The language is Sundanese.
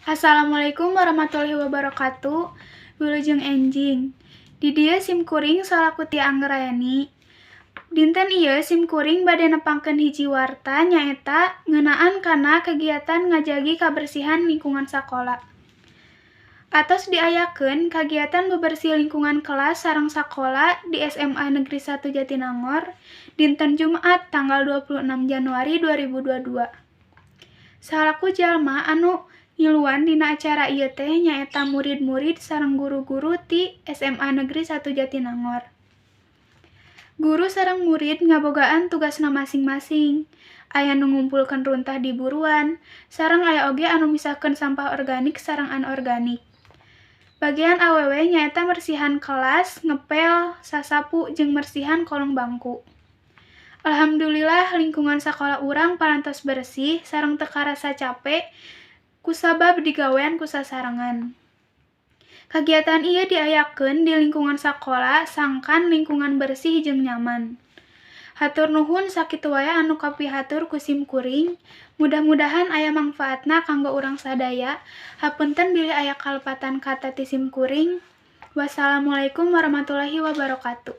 Assalamualaikum warahmatullahi wabarakatuh. Wilujeng enjing. Di dieu sim kuring salaku Tia Anggraeni. Dinten ieu sim kuring bade nepangkeun hiji warta, nyaeta ngeunaan kana kegiatan ngajagi kabersihan lingkungan sakola. Atos diayakeun kagiatan bebersih lingkungan kelas sareng sakola di SMA Negeri 1 Jatinangor dinten Jumat tanggal 26 Januari 2022. Salaku jalma anu ngiluan dina acara ieu teh nyaeta murid-murid sareng guru-guru ti SMA Negeri 1 Jatinangor. Guru sareng murid ngabogaan tugasna masing-masing. Aya nu ngumpulkeun runtah di buruan, sareng aya oge anu misahkeun sampah organik sareng anorganik. Bagean awewe nyaeta mersihan kelas, ngepel, sasapu, jeung mersihan kolong bangku. Alhamdulillah, lingkungan sakola urang parantos bersih sareng teu karasa cape kusabab digawean ku sasarengan. Kagiatan ieu diayakeun di lingkungan sakola sangkan lingkungan bersih jeung nyaman. Hatur nuhun, sakitu wae anu kapihatur ku sim kuring. Mudah-mudahan aya mangfaatna kanggo urang sadaya. Hapunten bilih aya kalepatan kata ti sim kuring. Wassalamualaikum warahmatullahi wabarakatuh.